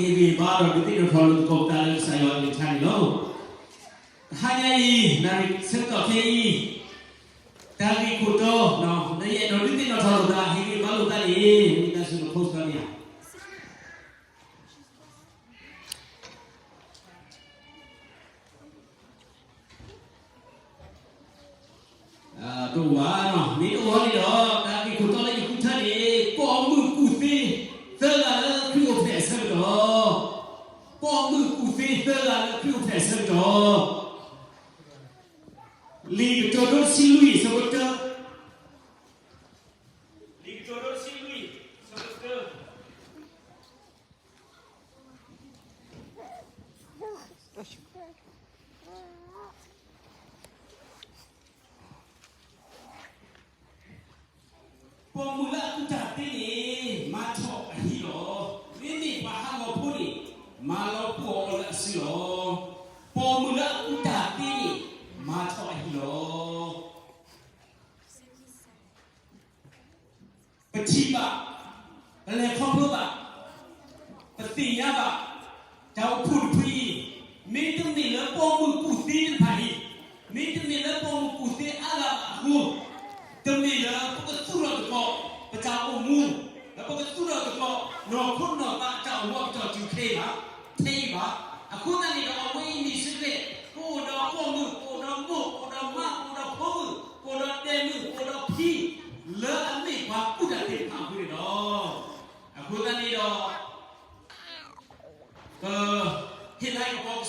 ဟ့ၣ်ဂံၢ်ဘါဒီးဒုးသ့ၣ်နီၣ်ထီၣ်လိာ်သကိးပသးလၢကစၢ်ယွၤအကလုၢ်ကထါန့ၣ်လီၤ. တဟါညါအံၤ နၣ်ရံၣ်ဆၢကတီၢ်ခဲအံၤ တၢ်ဂ့ၢ်ခိၣ်တီ လၢယအဲၣ်ဒိးဒုးသ့ၣ်နီၣ်ထီၣ်လိာ်သး ဟ့ၣ်ဂံၢ်ဘါလိာ်သးန့ၣ် မ့ၢ်တၢ်စူၤနဖိစီန့ၣ်ဧါ တအိၣ်ဘၣ်, မ့ၢ်တအိၣ်န့ၣ်ဒီး တၢ်ဂ့ၢ်ခိၣ်တီလၢယဃုထၢန့ၣ် ပိာ်မုၣ်ကူၣ်သ့သၢဂၤလၢခရံာ်အိၣ်ဖျဲၣ်အဆၢကတီၢ်, ပိာ်မုၣ်ကူၣ်သ့သၢဂၤလၢခရံာ်အိၣ်ဖျဲၣ်အဆၢကတီၢ်, လံာ်ကတိၤဒိတဆံလွံၢ်အဆၢဖိတၢ, လံာ်ကတိၤဒိတဆံလွံၢ်အဆၢဖိတၢ ပိာ်မုၣ်လၢအကူၣ်တၢ်သ့န့ၣ် မၤထီၣ်အဟံၣ်လီၤ. မ့မ့ၢ်ပှၤဟးဂီၤဖိန့ၣ် မၤလီၤပှီၢ်အီၤလၢအစုလီၤ. ပိာ်မုၣ်လၢအကူၣ်တၢ်သ့န့ၣ် မၤထီၣ်အဟံၣ်လီၤ. ပထံၣ်ဘၣ်, ပလဲၤခီဖျိဘၣ်, ပသ့ၣ်ညါဘၣ်, တၢ်အိၣ်ဖှိၣ်တဖုအံၤ မ့တမ့ၢ်လၢပိာ်မုၣ်ကူၣ်သ့တဖၣ်အံၤ, မ့တမ့ၢ်လၢပိာ်မုၣ်ကူၣ်သ့အါဂၤဘၣ်အဃိ, တမ့ၢ်လၢပကသူၣ်ထီၣ်သကိး ပတၢ်အိၣ်မူ, လၢပကသူၣ်ထီၣ်သကိး နီၢ်ခိနီၢ်သးအတၢ်အိၣ်မူအပတီၢ်တုၤခဲအံၤဘၣ်, ထဲအံၤဘၣ်. အဃိသတးန့ၣ်ဒီး အဝဲအံၤန့ၣ်စ့ၢ်ကီး ပအိၣ်ဒီးပိာ်မုၣ်, ပအိၣ်ဒီးမိၢ်, ပအိၣ်ဒီးမါ, ပအိၣ်ဒီးဖိမုၣ်, ပအိၣ်ဒီးဒဲးမုၣ်, ပအိၣ်ဒီးဖံ, လၢအမ့ၢ်ပှၤကူၣ်တၢ်သ့တဖၣ်အဃိန့ၣ်လီၤ. အဃိသတးန့ၣ်ဒီး ပ ဟ့ၣ်လၤကပီၤကစ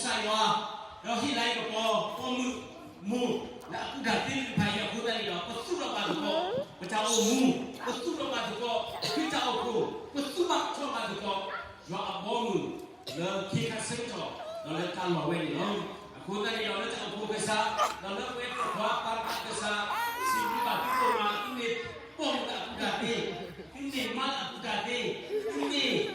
ၢ်ယွၤ, ဒီးဟ့ၣ်လၤကပီၤပိာ်မုၣ်မိၢ် လၢအကူၣ်တၢ်သ့သ့ၣ်တဖၣ်အံၤအဃိသတးန့ၣ်ဒီး ပသူၣ်ထီၣ်ဘၣ်သကိး ပတၢ်အိၣ်မူ, ပသူၣ်ထီၣ်ဘၣ်သကိး ခရံာ်တၢ်အိၣ်ဖှိၣ်, ပသူၣ်ဘၣ်ထီၣ်ဘၣ်သကိး ယွၤအဘီအမုၢ် လၢခ့ခါဆၢကတီၢ် ဒီးလၢတၢ်လီၢ်ဝဲန့ၣ်လီၤ. အဃိသတးန့ၣ်ဒီး လၢတၢ်အိၣ်ဖှိၣ်ကစၢ်, ဒီးလၢပဝဲပှၤပာ်ကစၢ်, စံးဘျုးဘၣ်သုဒိၣ်မး, သုမ့ၢ်ပိာ်မုၣ်လၢအကူၣ်တၢ်သ့, သုမ့ၢ်မါလၢအကူၣ်တၢ်သ့, သုမ့ၢ်ဖိမုၣ်လၢအကူၣ်တၢ်သ့တဖၣ်အဃိန့ၣ်လီၤ.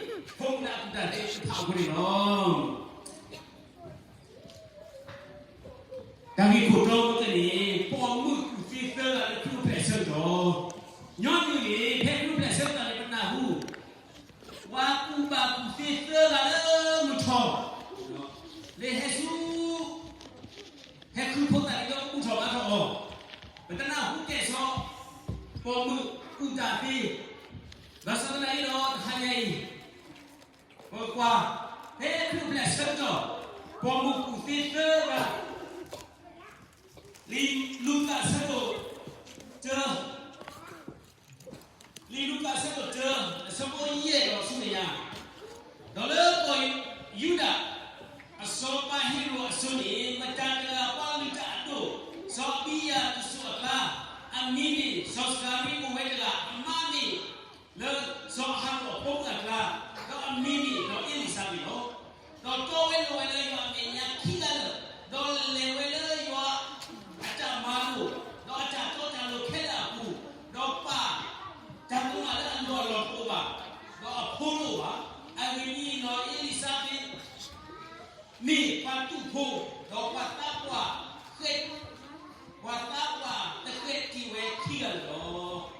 တၢ်ဂ့ၢ်ခိၣ်တီမ့ၢ်ကဲန့ၣ် ပိာ်မုၣ်ကူၣ်သ့သၢဂၤလၢခရံာ်အိၣ်ဖျဲၣ်အဆၢကတီၢ်, ညီနုၢ်န့ၣ် ဖဲခရံာ်အိၣ်ဖျဲၣ်အဆၢကတီၢ်န့ၣ် ပနၢ်ဟူ ပှၤကူၣ်ဘၣ်ကူၣ်သ့သၢဂၤလၢမုၢ်ထီၣ်, လၢဟဲဆူ ဟဲဃုဖိသၣ်လၢအဘူၣ်ထီၣ်ဘါထီၣ်အီၤ, ပတနၢ်ဟူကဲၣ်ဆိး ပိာ်မုၣ်ကူၣ်တၢ်သ့, ဘၣ်ဆၣ်သနာ်က့ဒီး တဟါညါအံၤ ပကွၢ် ဖဲခရံာ်အိၣ်ဖျဲၣ်အဆၢကတီၢ် ပိာ်မုၣ်ကူၣ်သ့သၢဂၤ, လံာ်လူၤကၣ်အဆၢဒိၣ်တၢ လံာ်လူၤကၣ်အဆၢဒိၣ်တၢ အဆၢဖိယဲၢ်ဒီးဆူမဲာ်ညါ, ဒီးလၢကီၢ်ယူဒၤ အစီၤပၤဟ့ၤရိာ်အစိၤန့ၣ် မတၤတဂၤပှၤလုၢ်တၢ်အဒိၣ် စီၤအဘံယၤတစိၤအကျါ, အမံၤန့ၣ် စီၤစကၤရံအိၣ်ဝဲတဂၤ, အမါမ့ၢ် လၢစီၤအၤဟရိၣ်အဖိမုၣ်အကျါ, ဒီးအမံၤန့ၣ်ဒီးအ့လံၤစဘ့းလီၤ. ဒီးတီဝဲလိၤဝဲလၢယွၤအမဲာ်ညါခံဂၤလၢာ်, ဒီးလဲၤဝဲလၢယွၤအတၢ်မၤလိာ်, ဒီးအတၢ်တီတၢ်လိၤခဲလၢာ်အပူၤ, ဒီးပာ်တၢ်ကမၣ်လၢအလီၢ်အလီၢ်တအိၣ်ဘၣ်, ဒီးအဖိတအိၣ်ဘၣ်. အဂ့ၢ်ဒ်အံၤ, အ့လံၤစဘ့း မ့ၢ်ပှၤတူၢ်ဖိ, ဒီးပှၤသးပှၢ်ဃဲ, ပှၤသးပှၢ်တဃဲးတံာ်ဝဲခံဂၤလၢာ်လီၤ.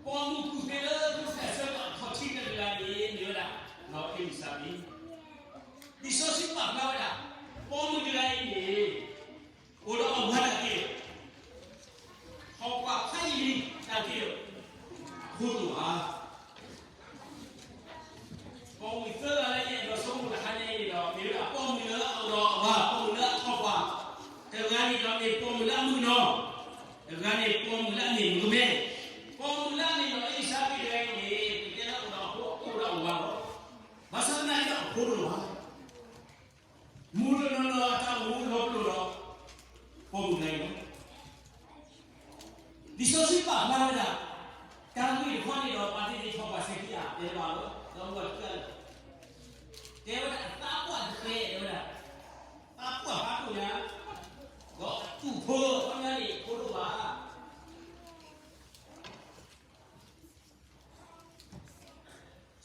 ပိာ်မုၣ်ကူၣ်သ့လၢခရံာ်အိၣ်ဖျဲၣ်အဆၢကတီၢ်အခီၣ်ထံးတဂၤန့ၣ် မ့ၢ်ဝဲဒၣ် အ့လံၤစဘ့း, လံာ်စီဆှံပာ်ဖျါဝဲဒၣ် ပိာ်မုၣ်တဂၤအံၤန့ၣ် အိၣ်ဒီးအဝၤတၢ်က့ၢ်, ဟီၣ်ပှၢ်ဖးယံာ်လံတၢ်က့ၢ်, အဖိတအိၣ်ဘၣ်. ပိာ်မုၣ်သၢဂၤလၢယအဲၣ်ဒိးဆိကမိၣ်တဟါညါအံၤန့ၣ်ဒီး မ့ၢ်ဝဲဒၣ်ပိာ်မုၣ်လၢအအိၣ်ဒီးအဝၤ, ပိာ်မုၣ်လၢအထီၣ်ပှၢ်, တဂၤန့ၣ်ဒီးမ့ၢ်ပိာ်မုၣ်လၢအမုာ်နီၢ်, တဂၤန့ၣ်ပိာ်မုၣ်လၢအမ့ၢ်မုၣ်ကမဲ, ပိာ်မုၣ်လၢအမ့ၢ်နီၢ်အ့လံၤစဘ့းတဂၤအံၤန့ၣ် ပတဲလၢအအိၣ်ဒီးအဖိ အအိၣ်ဒီးအဝၤလီၤ. ဘၣ်ဆၣ်သနာ်က့ဒီးအဖိတအိၣ်ဘၣ်. မူတနီၤနီၤအတၢ်အိၣ်မူလီၤပလိာ်ဒီး ပိာ်မုၣ်တဂၤအံၤလီၤ. လံာ်စီဆှံပာ်ဖျါဝဲဒၣ် တၢ်ဂ့ၢ်တခီန့ၣ်ဒီး ပှၤတသ့ၣ်ထီၣ်ပှၤဆဲးခံဂၤ တဲဘၣ်ဝဲ ဒီးအိၣ်ဝဲတဖျၢၣ်လၢ တဲဝဲဒၣ်အသးပှၢ်တဃဲး တဲဝဲဒၣ် သးပှၢ်ဖးဒိၣ်ညါ ဒီးအတူၢ်ဖိခီပညီန့ၣ် ဖိဒိၣ်ဘၣ်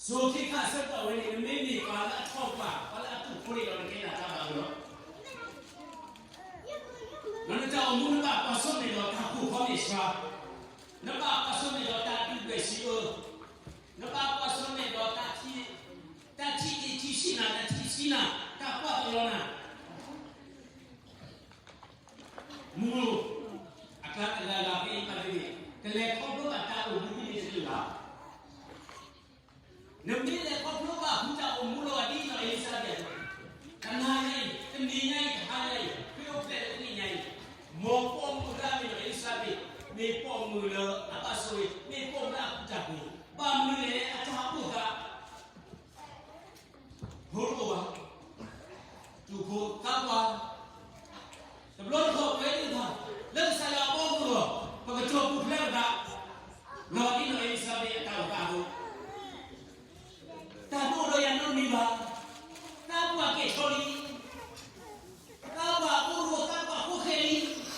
စိၤခ့ခါအဆၢကတီၢ်ဝဲန့ၣ် နမ့မ့ၢ်ပှၤလၢအထီၣ်ပှၢ် ပှၤလၢအတူၢ်ဖိန့ၣ်ဒီး နကဲနတၢ်ဘၣ်လီၤ. ဒီးနတၢ်အိၣ်မူနဘၣ်ကွၢ်ဆၢၣ်မဲာ်ဒီးတၢ်ကိၢ်ခီၣ်မဲာ်ဆှါ, နဘၣ်ကွၢ်ဆၢၣ်မဲာ်ဒီးတၢ်ဒုၣ်ဒွဲၣ်စံးအၢ, နဘၣ်ကွၢ်ဆၢၣ်မဲာ်ဒီးတၢ်ထံၣ် နၤ, တၢ်ကွၢ်တလီၤနၤ, မူလိၤ, အကျါတဂၤဂၤဖဲအံၤဘၣ်သ့ၣ်သ့ၣ် ကလဲၤခီဖျိဘၣ်တၢ်အိၣ်မူမ့ၢ်တကလုာ်ဘၣ်. နမ့ၢ်လဲၤခီဖျိဘၣ်ဃုာ်တၢ်အိၣ်မူလီၤဂာ်ဒ်နီၢ်အ့လံစဘ့းအသိး, တနၤညါအံၤ တနံၤညါအံၤ တဟါညါအံၤ ဖဲအိၣ်ဖျဲၣ်လၢတနံၤညါအံၤ, မ်ပိာ်မုၣ်တဂၤမ့ၢ်နီၢ်အ့လံစဘ့း, မ့ၢ်ပိာ်မုၣ်လၢအဘၣ်ဆိၣ်ဂ့ၤ, မ့ၢ်ပိာ်မုၣ်လၢအကူၣ်တၢ်ပှ့ၤ, ဘၣ်မနုၤလဲၣ် အတၢ်အိၣ်သး ဖိတအိၣ်ဘၣ်, တူၢ်ဖိသးပှၢ်, တဘျီတခီၣ်ပဝဲသ့ၣ်တဖၣ် လၢကစၢ်ယွၤအဘီအမုၢ်အဂီၢ် ပကတီၢ်ပူၤဖျဲးပသး လီၤဒ်နီၢ်အ့လံစဘ့းအတၢ်အိၣ်သးအသိး, တၢ်တအိၣ်ဒီးယၤနီတမံၤဘၣ်, သးပှၢ်ကဲၣ်ဆိးလံ, သးပှၢ်အိၣ်ဒီးသးပှၢ်ဖိဃဲလံ, ဒီ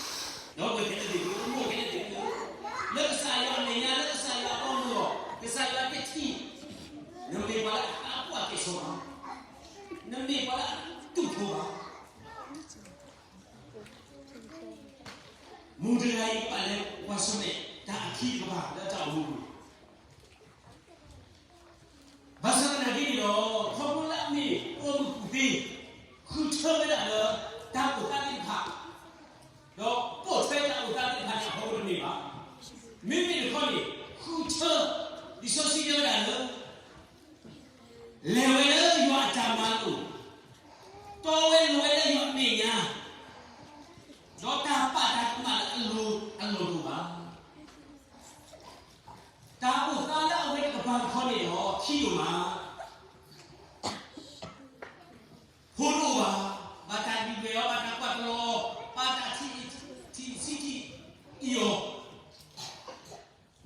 ပုၢ်ဝဲၢ်ခဲလၢာ်သ့ၣ်သုဧၢ, မိၢ်ခဲလၢာ်သ့ၣ်သုဧၢ, လၢကစၢ်ယွၤအမဲာ်ညါ လၢကစၢ်ယွၤအဘီအမုၢ်အဂီၢ် ကစၢ်ယွၤတထံၣ် နမ့ၢ်ပှၤလၢအသးပှၢ်ကဲၣ်ဆိးဘၣ်, နမ့ၢ်ပှၤလၢအတူၢ်ဖိဘၣ်. မူတဂၤအံၤပာ်လၢပှၤဆၢၣ်မဲာ်တၢ်အခံတကပၤလၢတၢ်အိၣ်မူပူၤ, ဘၣ်ဆၣ်သနာ်က့န့ၣ်ဒီး ခီဖျိလၢအမ့ၢ်ပိာ်မုၣ်ကူၣ်သ့ ဃုထၢဝဲဒၣ်လၢတၢ်အိၣ်သးသ့ၣ်တဖၣ် ဒီးပိာ်ထွဲတၢ်အိၣ်သးသ့ၣ်တဖၣ်န့ၣ် အဖီခိၣ်တမ့ၢ်ဘၣ်. မ့မ့ၢ်တခီန့ၣ် ဃုထၢ လံာ်စီဆှံတဲဝဲဒၣ်လၢ လဲၤဝဲလၢယွၤအတၢ်မၤလိာ်, တီဝဲလိၤဝဲလၢယွၤအမဲာ်ညါ, ဒီးတၢ်ပာ်တၢ်ကမၣ်လၢအလိၤအလီၢ်တအိၣ်ဘၣ်. တၢ်အိၣ်သးလၢအဝဲတကပၤတခီန့ၣ်ဒီး ခံဒိၣ်မး, ဖိတအိၣ်ဘၣ်, ဘၣ်တၢ်ဒုၣ်ဒွဲၣ်အီၤ, ဘၣ်တၢ်ကွၢ်တလီၤအီၤ, ဘၣ်တၢ်ထံၣ်ဆံးထံၣ်အံၤအီၤ,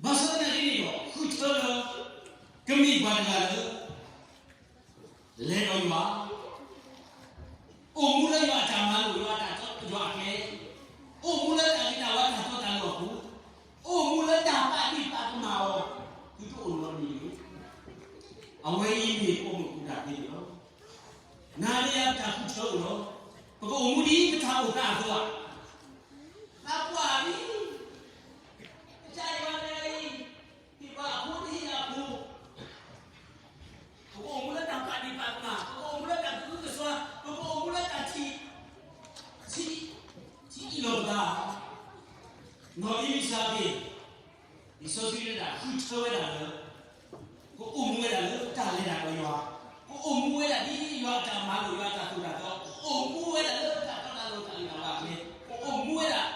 ဘၣ်ဆၣ်သနာ်က့န့ၣ်ဒီး ဃုထၢလၢ ကမ့ၢ်ပှၤတဂၤလၢ လဲၤဒီးယွၤ, အိၣ်မူလၢယွၤအတၢ်မၤလိာ်, ယွၤအတၢ်တီယွၤအကျဲ, အိၣ်မူလၢတၢ်ဂ့ၤတၢ်ဝါတၢ်တီတၢ်လိၤအပူၤ, အိၣ်မူလၢတၢ်ပာ်ဒ့ၣ်ပာ်ကမၣ်အီၤ, သုတအိၣ်နီတမံၤတဂ့ၤ. အဝဲအံၤမ့ၢ်ပိာ်မုၣ်ကူၣ်တၢ်သ့န့ၣ်လီၤ. နၤဒီးယၤပတၢ်ဃုထၢအိၣ်လီၤ. ပကအိၣ်မူဒ်ပတၢ်အိၣ်သးအသိးဧါ. သးပှၢ်လံ, ကစၢ်ယွၤတဲအံၤ, ဟ့ၣ်ပှၤအဖိတဟ့ၣ်အဖိ, ပကအိၣ်မူလၢတၢ်ပာ်ဒ့ၣ်ပာ်ကမၣ်, ပကအိၣ်မူလၢတၢ်ကအုကစွါ, ပကအိၣ်မူလၢတၢ်ထံၣ်, ထံၣ်, ထံၣ်အံၣ်လိာ်ပသး, နီၢ်အ့လံစဘ့း, လံာ်စီဆှံတဲဒၣ် ဃုထၢဝဲဒၣ်လၢ ကအိၣ်မူဝဲဒၣ်လၢတၢ်လဲၤတၢ်ဒီးယွၤ, ကအိၣ်မူဝဲဒၣ်ဒ်ယွၤအတၢ်မၤလိာ် ယွၤအတၢ်သိၣ်တၢ်သီ, ကအိၣ်မူဝဲဒၣ်လၢတၢ်တီတၢ်လိၤတၢ်ဂ့ၤတၢ်ဝါအကျဲ, ကအိၣ်မူဝဲဒၣ်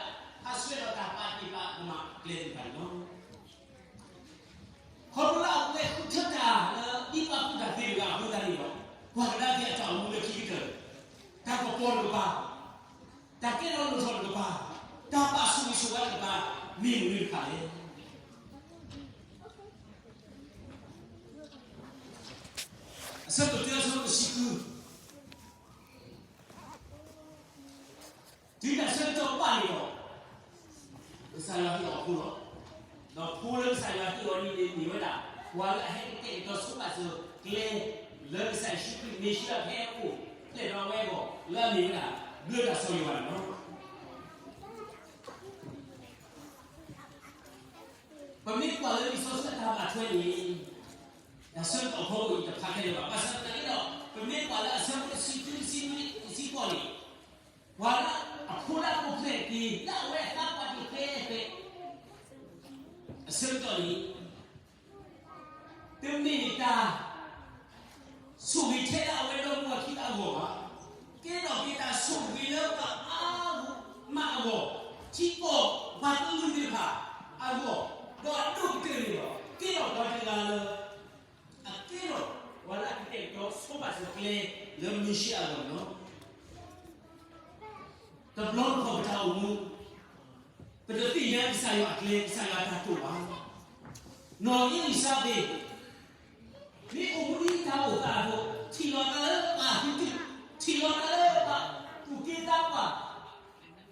ဟးဆှဲးဒီးတၢ်ပာ်ဒ့ၣ်ပာ်ကမၣ်အကျဲသ့ၣ်တဖၣ်န့ၣ်လီၤ. ခီဖျိလၢအဝဲဃုထၢတၢ်လၢဒ်ပှၤကူၣ်တၢ်သ့တဂၤအဃိသတးန့ၣ်ဒီး ပှၤကဒါက့ၤအတၢ်အိၣ်မူလၢခံကတၢၢ်, တၢ်ကပီၤတကပၤ, တၢ်ကဲထီၣ်လိၣ်ထီၣ်တကပၤ, တၢ်ဘၣ်ဆိၣ်ဂ့ၤဆိၣ်ဝါတကပၤ မ့ၢ်မနုၤတခါလဲၣ်. အဆၢဒိၣ်တၢ အဆၢဖိတဆံဃု, တုၤတၢ်ဆၢကတီၢ်ဘၣ်န့ၣ်ဒီး ကစၢ်ယွၤဟ့ၣ်အီၤဖိလီၤ. ဒီးဖိလၢကစၢ်ယွၤဟ့ၣ်အီၤန့ၣ်န့ၣ် မ့ၢ်ဝဲဒၣ် ပှၤလၢအဟဲကတဲာ်ကတီၤဆိပာ်စၢၤကျဲ လၢကစၢ်ယ့ၣ်ၡူးခရံာ်မ့ၡံအၤဟဲအိၣ်ဖျဲၣ်ဒီးအဝဲအဂီၢ် လၢအမ့ၢ်ဝဲဒၣ် ဘျၢတၢ်စီဆှံယွၤန့ၣ်လီၤ. ပမ့ၢ်ကွၢ်လၢလံာ်စီဆှံအတၢ်ဘၣ်ထွဲန့ၣ် တၢ်ဆၢကတီၢ်အဖီခိၣ်အံၤတဖးခဲလၢာ်ဘၣ်. ဘၣ်ဆၣ်သနာ်က့ဒီး ပမ့ၢ်ကွၢ်လၢအဆၢဖိတဆံဃု တဆံနွံ တဆံဃိးန့ၣ် ပှၤလၢအဖိလၢအအိၣ်ဖျဲၣ်က့ၤ လၢအဝဲအသးပှၢ်တ့ၢ်ဖဲအဖဲ အဆၢကတီၢ်န့ၣ် တမ့ၢ်တၢ် ဆိၣ်ဂ့ၤထဲလၢအဝဲဒီမါဝၤခံဂၤအဂီၢ်ဘၣ်. ကဲထီၣ်က့ၤတၢ်ဆိၣ်ဂ့ၤလၢပှၤအါဂၤမးအဂီၢ်, ထံကီၢ်ပှၤကလုာ်သ့ၣ်တဖၣ်အဂီၢ်, ဒီးအဒိၣ်ကတၢၢ်န့ၣ်ဒီး ကဲထီၣ်ပှၤတဂၤလၢ အကဲထီၣ်ပှၤလၢအကတဲာ်ကတီၤဆိပာ်စၢၤကျဲလၢမ့ၡံအၤအဂီၢ်န့ၣ်လီၤ. တဘျီတခီၣ်ပတၢ်အိၣ်မူ ပတသ့ၣ်ညါကစၢ်ယွၤအကျဲ ကစၢ်ယွၤအတၢ်တိာ်ဘၣ်. နီၢ်အ့လံစဘ့း မ့ၢ်အိၣ်မူဒ်တၢ်အိၣ်သးအသိး ထံၣ်လီၤသးလၢပှၤဟံးတံၢ်, ထံၣ်လီၤသးလၢပှၤသူၣ်က့သးပှၢ်,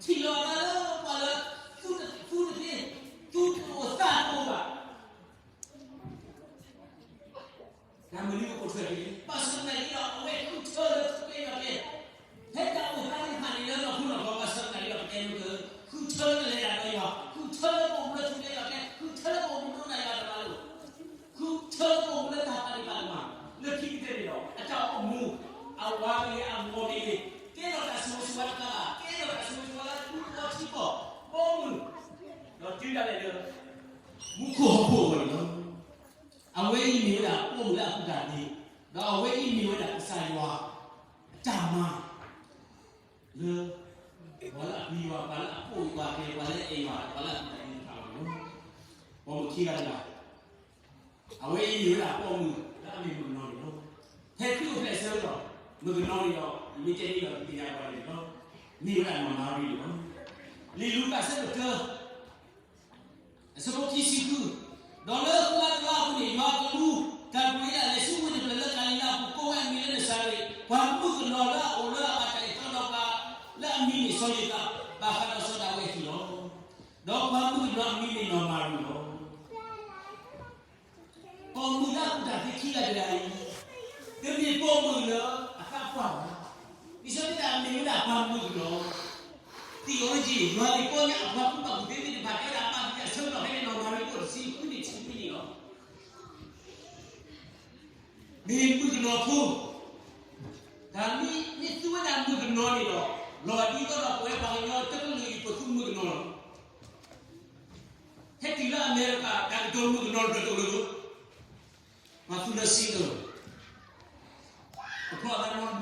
ထံၣ်လီၤသးလၢပှၤလၢ သူတသ့ သူတအိၣ်သးတအိၣ်ဘၣ်. တၢ်မနုၤကအိၣ်ထွဲက့ၤလဲၣ်. ဘၣ်ဆၣ်သနာ်က့ဒီး အဝဲဃုထၢလၢထူၣ်ဖျဲးယွၤကျဲ, ဖဲတၢ်အိၣ်သးသ့ၣ်တဖၣ်န့ၣ်လၢနီၢ်ခိနီၢ်ခီ ဘၣ်ဆၣ်သနာ်က့ဒီး ပတဲမ့ၢ်က ဃုထၢလၢကလဲၤတၢ်ဒီးယွၤ, ဃုထၢလၢကအိၣ်မူလၢထူၣ်ဖျဲးယွၤကျဲ, ဃုထၢလၢကအိၣ်မူဒိကနၣ်ယွၤတၢ်မၤလိာ်, ဃုထၢလၢကအိၣ်မူလၢတၢ်ပာ်ဒ့ၣ်ပာ်ကမၣ်, လၢခံကတၢၢ်န့ၣ်ဒီး အဝဲအံၤမ့ၢ်ဝဲဒၣ်ကစၢ်ယွၤအတၢ်မၤ လၢ ပှၤလၢအပျံၤယွၤ, ပှၤလၢအပိာ်ယွၤ, ပှၤလၢအအဲၣ်ယွၤ, ပှၤလၢအပျံၤယွၤန့ၣ်လီၤ. ပိာ်မုၣ်ခံဂၤတဂၤ အဝဲအံၤမ့ၢ်ဝဲဒၣ်ပိာ်မုၣ်လၢအမ့ၢ်မုၣ်ကနီၤန့ၣ်လီၤ. ဖဲခရံာ်အိၣ်ဖျဲၣ်အဆၢကတီၢ် မုၣ်ကနီၤန့ၣ်ဒီး ယမ့ၢ်တဲန့ၣ်ဒီး ပသ့ၣ်ညါပှၤန့ၣ်လီၤ. မ့ၢ်ဝဲဒၣ်နီၢ်မၤရံန့ၣ်လီၤ. လံာ်လူၤကၣ်အဆၢဒိၣ်တၢ အဆၢဖိခံဆံဃု, ဒီးလၢဃုလါတလါအပူၤန့ၣ် ယွၤအကလူး တၢ်ကွံာ်ဝဲဒၣ်လဲၤဆူဝ့ၢ်တဖျၢၣ်လၢကၤလံၤလါအပူၤ ကိးဝဲအမံၤလၢနၤစၤရ့း, ပှၤမုၣ်ကနီၤလၢအအိၣ်လၢအဘၣ်တၢ်အဲၣ်တီဒီးပှၤလၢအမံၤမ့ၢ်စီၤယိၤသး ဘၣ်ဃးဒီးစီၤဒၤဝံးအဟံၣ်လီၤ. ဒီးပှၤမုၣ်ကနီၤအမံၤမ့ၢ်နီၢ်မၤရံလီၤ. ပိာ်မုၣ်လၢအကူၣ်တၢ်သ့ခံဂၤတဂၤအံၤ တမ့ၢ်ပိာ်မုၣ်လၢအသးပှၢ်ဘၣ်. ဒ်သိးတၢ်မ့ၢ်ဝဲဒၣ်ပှၤမုၣ်ကနီၤ, theology ယွၤန့ၣ်ကီညါအပှၤကူပှၤကူၣ်သ့သ့ၣ်တဖၣ် တဲဝဲဒၣ်အပၢ်သ့ၣ်အဆၢကတီၢ်ဖဲန့ၣ် နီၢ်မၤရံအိၣ်တဆံဃုနံၣ်ဆံနွံနံၣ်လီၤ. မ့ၢ်မုၣ်ကနီၤဖိ, တၢ်မ့ၢ်သူဝဲဒၣ်မုၣ်ကနီၤန့ၣ်ဒီး လီၤဒ်သိးဒီးပဝဲပှၤကညီတကလုာ်အံၤ ပသူမုၣ်ကနီၤလီၤ. ဟဲတုၤလၢအမဲရကၤ တၢ်ကတိၤမုၣ်ကနီၤတဖျၢၣ်တအိၣ်လၢၤဘၣ်. ပှၤသူလၢ single, တဖျီၣ်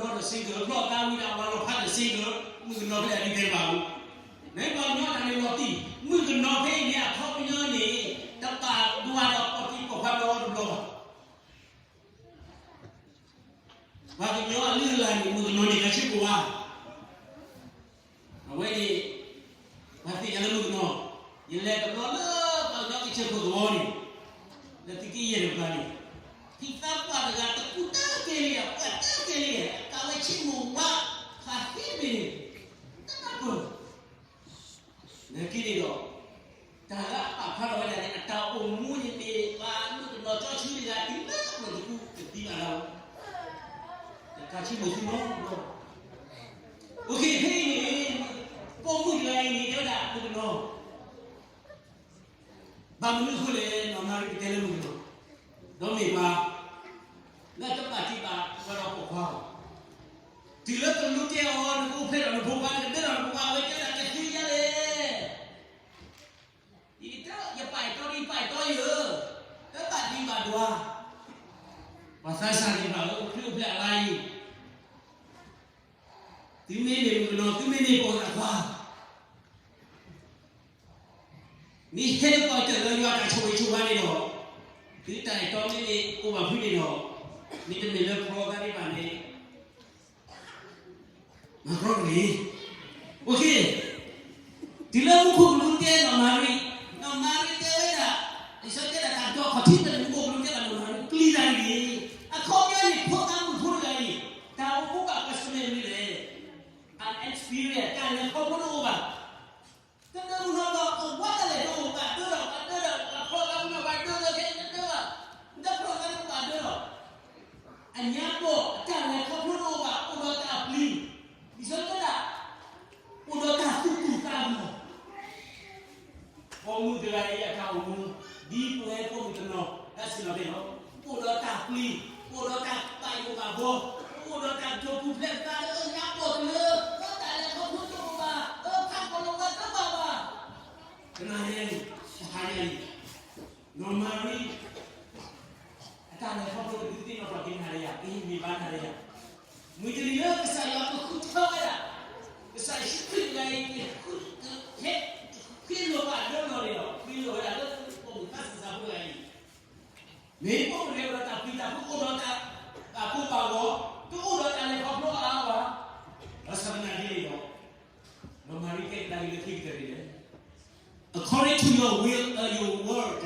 သးနီတဘျီဒီး single, တဖျီၣ်သးဝံၤဒီးပှၤလီၤဖးဒီး single, မုၣ်ကနီၤဖဲအဒံးတဲဘၣ်အူ, နပှၤကညီတၢ်န့ၣ်လီၤတံၢ်, မုၣ်ကနီၤဖဲအံၤန့ၣ် အခီပညီန့ၣ် တဘၣ်ဒွးဒီးပိာ်တံၢ်ပိာ်ခွါနီတဘျီဘၣ်. ပှၤကညီအလုၢ်အလၢ်န့ၣ် မုၣ်ကနီၤန့ၣ် ကဆ့ကိၣ်ဝါ, အဝဲန့ၣ် ပှၤသ့ၣ်ညါလၢမုၣ်ကနီၤ, ယလဲၤတဘျီလၢပှၤကညီကစၢၢ်ခိၣ်သဝီန့ၣ်, လၢသုးက့ယဲၢ်တကပၤန့ၣ်, ဖံသးပှၢ်တဂၤတကူၣ်တၢ်ကဲလံဧါ, ပှၢ်တၢ်ကဲလံဧါ, အကးဝဲဆ့မိၣ်ဝါ, ဖးသ့မ့ၢ်န့ၣ်, တၢ်ပၢၢ် နာ်က့န့ၣ်ဒီး တၢ်လၢအပာ်ဖျါထီၣ်ဝဲဒၣ်န့ၣ် အတၢ်အိၣ်မူန့ၣ်မ့ၢ် ပှၤမုၣ်ကနီၤကၠီဆူတဂၤ တုၤလၢပှၤတကူ တသံဘၣ်လၢၤ, တကးဆူမုၢ်သူနီတဘျီ. အိၣ်ခ့ ဖဲအံၤန့ၣ် ပိာ်မုၣ်တဂၤအံၤန့ၣ် တဲဝဲဒၣ်မုၣ်ကနီၤ ဘၣ်မနုၤအဃိလဲၣ် နီၢ်မၤရံတဲလၢမုၣ်ကနီၤ, ဒီးမ့ၢ်ပှၤ လၢတဘၣ်တံၢ်ဘၣ်ဒွးဒီးပိာ်ခွါအီၤ, တုၤလၢကလူးတဲအီၤ နကအိၣ်ဖျဲၣ်ဒီးနဖိခွါ နကဒၢဒီးနဖိခွါ အဝဲတဲဒၣ်ကသ့ယါလဲၣ်, ယပာ်အဲၣ်တီဒ်ပာ်အဲၣ်တီယၤဧၢ, တဘၣ်တံၢ်ဘၣ်ဒွး, ပှၤသးစၢ်သ့ၣ်တဖၣ်ဧၢ, ခရံာ်အိၣ်ဖျဲၣ်အလါအံၤ သုမ့မ့ၢ်မုၣ်ကနီၤ သုမ့မ့ၢ်ပိာ်ခွါ, မ့ၢ်ဟဲလၢပှၤကတၢၢ်လၢယွၤတၢ်ဆိၣ်ဂ့ၤဆိၣ်ဝါန့ၣ်ဒီး, သုတၢ်အဲၣ်တီမ့ၢ်အိၣ်ဘၣ်ဖုးန့ၣ်ဒီး, မ့တမ့ၢ်လၢဖျီသးဒံးဘၣ်န့ၣ် မၤကြီတဂ့ၤ. အိၣ်ခ့, တုၤလၢမူခိၣ်ကလူးတဲနီၢ်မၤရံ, နီၢ်မၤရံတဲဝဲဒၣ်, လံာ်စီဆှံတဲဒၣ်တၢ်ကတိၤအခီၣ်ထံးန့ၣ် မူခိၣ်ကလူးတဲဘၣ်နီၢ်မၤရံ ပျံၤတၢ်တဂ့ၤ. အခီပညီန့ၣ် ဖိသၣ်မုၣ်ဖိတဂၤအံၤ တၢ်အိၣ်မူဘၣ်ကစၢၢ်မ့ၢ်မနုၤလဲၣ်, unexperienced တၢ်လဲၤခီဖျိတအိၣ်ဘၣ်. တဒၢမုၢ်နီၤဒီး အဝဲတလဲၤတအိၣ်ဘၣ်ဒၢဒီး ဘၣ်ဒၢဒီး လၢဖျီသးမုၢ်နီၤ ဘၣ်ဒၢဒီး ခဲအံၤတဒၢဘၣ်, လၢဖျီသးမုၢ်ဘၣ်ဒၢဒီး အညါပီၢ် အတၢ်လဲၤခီဖျိတအိၣ်ဘၣ် အိၣ်ဒီးတၢ်ပျံၤ, ဒ်သိးတဲဒၣ် အိၣ်ဒီးတၢ်သူၣ်ကိၢ်သးဂီၤ. ပိာ်မုၣ်တဂၤအံၤအတၢ်အိၣ်မူ ဒ်ပဝဲပိာ်မုၣ်တနီၤ တၢ်စံးလီၤသ့ၣ်နီၤ, အိၣ်ဒီးတၢ်ပျံၤ, အိၣ်ဒီးတၢ်ဘၣ်ယိၣ်ဘၣ်ဘီ, အိၣ်ဒီးတၢ်ကတိၤပူၤဖျဲးသးလၢအညါပီၢ်တလၢ လၢတၢ်လဲၤခီဖျိတအိၣ်ဘၣ်, လၢဖးကီၢ်လီၤဝါတဘၣ်ဘၣ်. တနၤညါအံၤ, တဟါညါအံၤ, နီၢ်မၤရံ အတၢ်လဲၤခီဖျိတဒုးသ့ၣ်နီၣ်ထီၣ်က့ၤနၤလၢယၤ, ကဟ့ၣ်ဂံၢ်ဘါနၤလၢယၤ, မုၢ်တနံၤလၢကစၢ်ယွၤကဃုထၢဝဲဒၣ်, ကစၢ်ယ့ၣ်ၡူးခရံာ်တဂၤအံၤ ကဟဲ ကဃ့လိာ်ဘၣ်အဒၢနီၢ်န့ၣ်ဒီး ဃ့လိာ်ဝဲဒၣ်လၢပှၤမုၢ်သးစၢ်ဖိတဂၤအံၤ, မ့ၢ်ပှၤအိၣ်လၢဝဲဒၣ်တၢ်ပျံၤတၢ်ဖုး အိၣ်ဒီးတၢ်ဘၣ်ကိၢ်ဘၣ်ဂီၤ, တအိၣ်ဒီးတၢ်လဲၤခီဖျိအါအါဘၣ်, ဘၣ်ဆၣ်သနာ်က့န့ၣ်ဒီး နီၢ်မၤရံတဲကဒါက့ၤလၢခံကတၢၢ်န့ၣ်လဲၣ်, according to your will, uh, your word,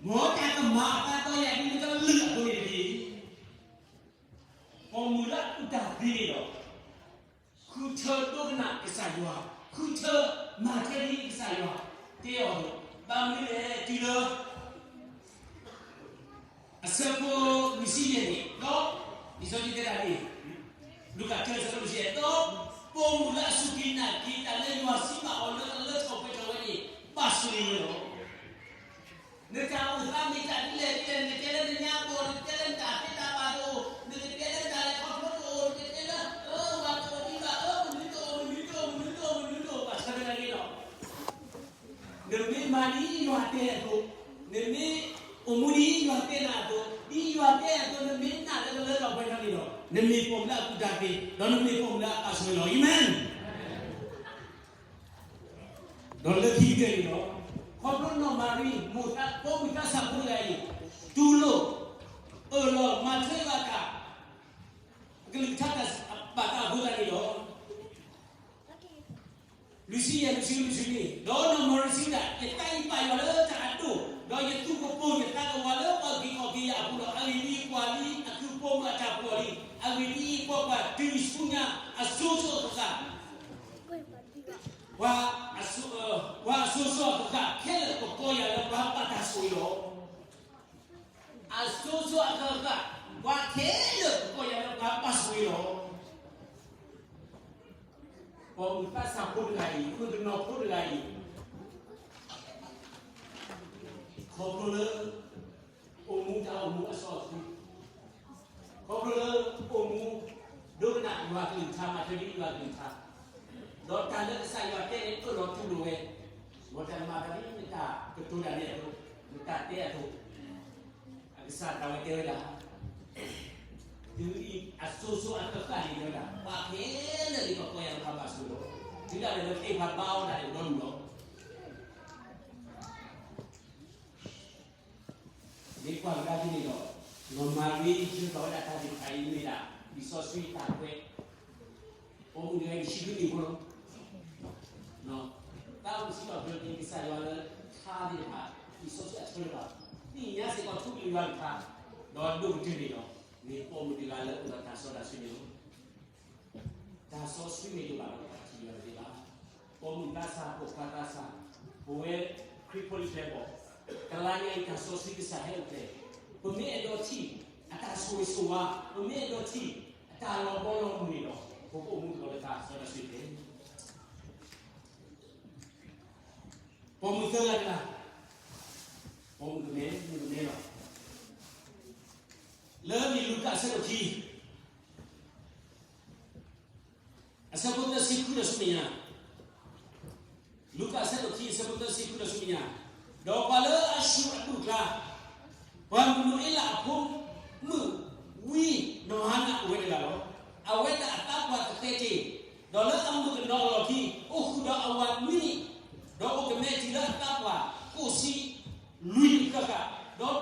မ်တၢ်ကမၤအသးဒီးယၤဒ်နကလုၢ်အသိးန့ၣ်တက့ၢ်. ပိာ်မုၣ်လၢအကူၣ်တၢ်သ့န့ၣ်ဒီး ဃုထၢဒိကနၣ်ကစၢ်ယွၤ, ဃုထၢမၤထွဲဒ်ကစၢ်ယွၤတဲအီၤအသိး, ဘၣ်မနုၤလဲၣ် တုၤလၢ အဆၢဖိလွံၢ်ဆံယဲၢ်န့ၣ် ဒီး လံာ်စီဆှံတဲဒၣ်န့ၣ်, လူၤကၣ်တၢ အဆၢဖိလွံၢ်ဆံယဲၢ်, ဒီးပိာ်မုၣ်လၢအစူၢ်က့ၤနာ်က့ၤတၢ်လၢယွၤစံးဘၣ်အီၤလၢအလၢထီၣ်ပှဲၤထီၣ်ဝဲန့ၣ် ဘၣ်ဆိၣ်ဂ့ၤဝဲလီၤ. နတၢ်အိၣ်သးမ့ၢ်တၢ်ဒ်လဲၣ်ဒ်လဲၣ်, နကတဲလၢနညါပီၢ်, နကတဲလၢနတၢ်သ့တၢ်ဘၣ်တအိၣ်, နကတဲလၢနတၢ်လဲၤခီဖျိတအိၣ်, နကတဲလၢ အၢ ဝၤတအိၣ်ဒံးဘၣ်, အၢ မနုၤတအိၣ်, မနုၤတအိၣ်, မနုၤတအိၣ်, ဘၣ်ဆၣ်သနာ်က့ဒီး နမ့ၢ်မၤဒ်ယွၤတဲအသိး, နမ့ၢ်အိၣ်မူဒ်ယွၤတဲနၤအသိး, ဒ်ယွၤတဲအသိး နမ့ၢ်နာ်လၢကလၢ နမ့ၢ်ပိာ်မုၣ်လၢအကူၣ်တၢ်သ့, ဒီးနမ့ၢ်ပိာ်မုၣ်လၢအပာ်ဆိၣ်ဂ့ၤလီၤ. အၤမ့ၣ်. ဒီးလၢခံကတၢၢ်န့ၣ်ဒီး, ခီဖျိနီၢ်မၤရံ မိၣ်သး ပိာ်မုၣ်သးစၢ်ဖိတဂၤအံၤ, တူၢ်လိာ်, အၢၣ်လီၤမၤထွဲဘၣ်တၢ်, အကလုၢ်ကထါတၢ်ဘၣ်တၢ်အဃိသတးန့ၣ်ဒီး လွံၢ်ဆံယဲၢ် လွံၢ်ဆံ လွံၢ်ဆံနွံ, ဒီးနီၢ်မၤရံစံးဝဲဒၣ်, ယသးအံၤပာ်ယွၤလၢတၢ်အဒိၣ်, ဒီးယသူၣ်ကပိာ်ယသးကဝးလၢပှၤဂ့ၤကီၢ်ဂ့ၤယာ်အပူၤဒီး အဂ့ၢ်ဒ်အံၤ, ကွၢ်လံ, အကုၢ်ပိာ်မုၣ်အတၢ်ပှီၢ်လံ. အဂ့ၢ်ဒ်အံၤ, ကွၢ်ကွၢ်, တုၤအံၤဆူညါအစိၤစိၤအဃၣ်ဃၣ်, ပှၤအစိၤစိၤအဃၣ်ဃၣ် ခဲလၢာ်ကကိးယၤလၢပှၤပာ်တၢ်ဆိၣ်ဂ့ၤလီၤ. အစိၤစိၤအဃၣ်ဃၣ်, ပှၤခဲလၢာ်ကကိးယၤလၢပှၤပာ်ဆိၣ်ဂ့ၤလီၤ. ပိာ်မုၣ်သးစၢ်ဖိတဂၤအံၤ, မုၣ်ကနီၤဖိတဂၤအံၤ, ခီဖျိလၢ အိၣ်မူတၢ်အိၣ်မူအစီအဆှံ, ခီဖျိလၢအိၣ်မူ ဒိကနၣ်ယွၤကလုၢ်ကထါ, မၤထွဲဒ်ယွၤကလုၢ်ကထါ, ဒီးတၢ်လၢကစၢ်ယွၤတဲန့ၣ် အၢၣ်လီၤတူၢ်လိာ်ဝဲ, မ်တၢ်မၤတၢ်ဒ်နတၢ်ကတိၤတၢ်န့ၣ်အသိး, နတၢ်တဲအသိး, အကစၢ်ဒၣ်ဝဲတဲဝဲဒၣ်, တုၤအံၤအစိၤစိၤအဃၣ်ဃၣ်န့ၣ်တဲဝဲဒၣ်, ပှၤခဲလၢာ်န့ၣ်ကကိးယၤလၢပှၤဘၣ်ဆိၣ်ဂ့ၤလီၤ. တုၤဒၣ်လဲာ်လၢသ့ၣ်တဖၣ်ဘါအီၤဒၣ်န့ၣ် ဒီဒူၣ်လီၤ. မ့ၢ်ကွၢ်ကဒါက့ၤန့ၣ်ဒီး, နီၢ်မၤရံယၢၤထီၣ်ဝဲဒၣ်တၢ်သ့ၣ်တဖၣ်အံၤမ့ၢ်ဒၣ် လံာ်စီဆှံတၢ်ကွဲး, ပိာ်မုၣ်တဂၤအံၤ တဆံဃုနံၣ်ဖိလီၤ. သးအိၣ်စံးထီၣ်ပတြၢၤက့ၤကစၢ်ယွၤလၢ ထါသ့ၣ်တဖၣ်, လံာ်စီဆှံအဆၢတဖၣ်, သ့ၣ်ညါစ့ၢ်ကီးထူကလုၢ်ယွၤတခါ, ဒီးဒိၣ်ကတၢၢ်န့ၣ်ဒီး, မ့ၢ်ပိာ်မုၣ်တဂၤလၢအိၣ်ဒီးတၢ်စီတၢ်ဆှံန့ၣ်လီၤ. တၢ်စီဆှံမ့ၢ်တအိၣ်ဘၣ်ဒီး တၢ်ထံၣ်ယွၤတသ့ဘၣ်. ပိာ်မုၣ်သးစၢ်, ပိာ်ခွါသးစၢ်, ပဝဲခရံာ်ဖိလံၤဖျဲၣ်ဘီၣ်, တလါညါအံၤတၢ်စီဆှံကစၢ်ဟဲအိၣ်ဖျဲၣ်, ပမ့ၢ်အဲၣ်ဒိးထံၣ်အတၢ်ဆိၣ်ဂ့ၤဆိၣ်ဝါ, ပမ့ၢ်အဲၣ်ဒိးထံၣ်အတၢ်လီၤဘီလီၤမုၢ်န့ၣ်ဒီး, ပကအိၣ်မူတဂီၤလၢတၢ်စီတၢ်ဆှံတက့ၢ်. ပိာ်မုၣ်သၢဂၤတဂၤ, ပိာ်မုၣ်ကမဲ, မုၣ်ကမဲလီၤ. လၢလံာ်လူၤကၣ်အဆၢဒိၣ်ခံ အဆၢဖိသၢဆံဃုဒီးဆူမဲာ်ညါ, လူၤကၣ်အဆၢဒိၣ်ခံ အဆၢဖိသၢဆံဃုဒီးဆူမဲာ်ညါ, ဒီးပှၤလၢအဆူၣ်အဒူၣ်အကျါ, ပှၤမုၣ်နံၤအ့လးအဖိမုၣ်ဝံနီၢ်ဟၤနၤအိၣ်ဝဲတဂၤလီၤ. အဝဲဒၣ်အသးပှၢ်သကဲးတ့ၢ်, ဒီးလၢအမုၣ်ကနီၤအလီၢ်ခံ အိၣ်ဃုာ်ဒီးအဝၤနွံနံၣ်, ဒီးအိၣ်ကမဲတံၤလၢအသးပှၢ်ဃိးဆံလွံၢ်နံၣ်ဃၣ်ဃၣ်, ဒီးတူၢ်တၢ်အီၣ်တၢ်အီ ဘါထုကဖၣ်တၢ်, ဒီး